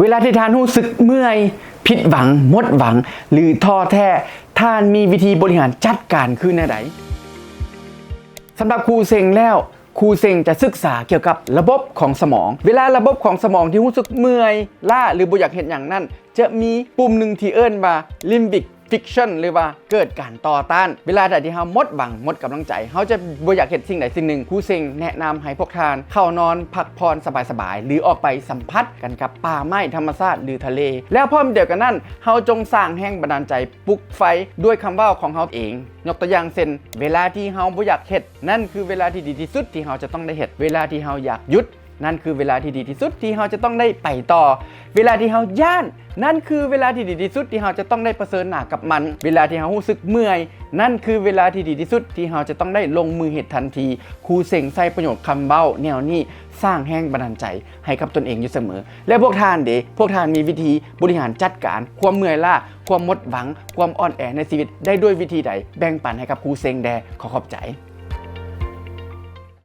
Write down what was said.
ເວລາທີ່ທ່ານຮູ້ສຶກເມື່ອຍ, ຜິດຫວັງ, ໝົດຫວັງ ຫຼື ທໍ້ແທ້, ທ່ານມີວິທີບໍລິຫານຈັດການຄືແນວໃດ? ສຳລັບຄູເຊັງແລ້ວ, ຄູເຊັງຈະສຶກສາກ່ຽວກັບລະບົບຂອງສະໝອງ. ເວລາລະບົບຂອງສະໝອງທີ່ຮູ້ສຶກເມື່ອຍ, ລ້າ ຫຼື ບໍ່ຢາກເຮັດຫຍັງນັ້ນ, ຈະມີປຸ່ມໜຶ່ງທີ່ເອີ້ນວ່າ Limbic Function ຫຼືວ່າເກີດການຕໍ່ຕ້ານ. ເວລາໃດທີ່ເຮົາໝົດຫວັງ, ໝົດກຳລັງໃຈ, ເຮົາຈະບໍ່ຢາກເຮັດສິ່ງໃດສິ່ງໜຶ່ງ, ຄູເຊັງແນະນຳໃຫ້ພວກທ່ານເຂົ້ານອນພັກຜ່ອນສະບາຍໆ ຫຼື ອອກໄປສຳຜັດກັນກັບປ່າໄມ້, ທຳມະຊາດ ຫຼື ທະເລ. ແລ້ວພ້ອມດຽວກັນນັ້ນ, ເຮົາຈົ່ງສ້າງແຮງບັນດານໃຈ, ປຸກໄຟດ້ວຍຄຳເວົ້າຂອງເຮົາເອງ. ຍົກຕົວຢ່າງເຊັ່ນ, ເວລາທີ່ເຮົາບໍ່ຢາກເຮັດ, ນັ້ນຄືເວລາທີ່ດີທີ່ສຸດທີ່ເຮົາຈະຕ້ອງໄດ້ເຮັດ. ເວລາທີ່ເຮົາຢາກຢຸດ, ນັ້ນຄືເວລາທີ່ດີທີ່ສຸດທີ່ເຮົາຈະຕ້ອງໄດ້ໄປຕໍ່. ເວລາທີ່ເຮົາຢ້ານ, ນັ້ນຄືເວລາທີ່ດີທີ່ສຸດທີ່ເຮົາຈະຕ້ອງໄດ້ປະເຊີນໜ້າກັບມັນ. ເວລາທີ່ເຮົາຮູ້ສຶກເມື່ອຍ, ນັ້ນຄືເວລາທີ່ດີທີ່ສຸດທີ່ເຮົາຈະຕ້ອງໄດ້ລົງມືເຮັດທັນທີ. ຄູເຊັງໃຊ້ປະໂຫຍດຄຳເວົ້າແນວນີ້ ສ້າງແຮງບັນດານໃຈໃຫ້ກັບຕົນເອງຢູ່ສະເໝີ. ແລະ ພວກທ່ານເດ? ພວກທ່ານມີວິທີບໍລິຫານຈັດການຄວາມເມື່ອຍລ້າ, ຄວາມໝົດຫວັງ, ຄວາມອ່ອນແອໃນຊີວິດໄດ້ດ້ວຍວິທີໃດ? ແບ່ງປັນໃຫ້ກັບຄູເຊັງແດ່. ຂໍຂອບໃຈ.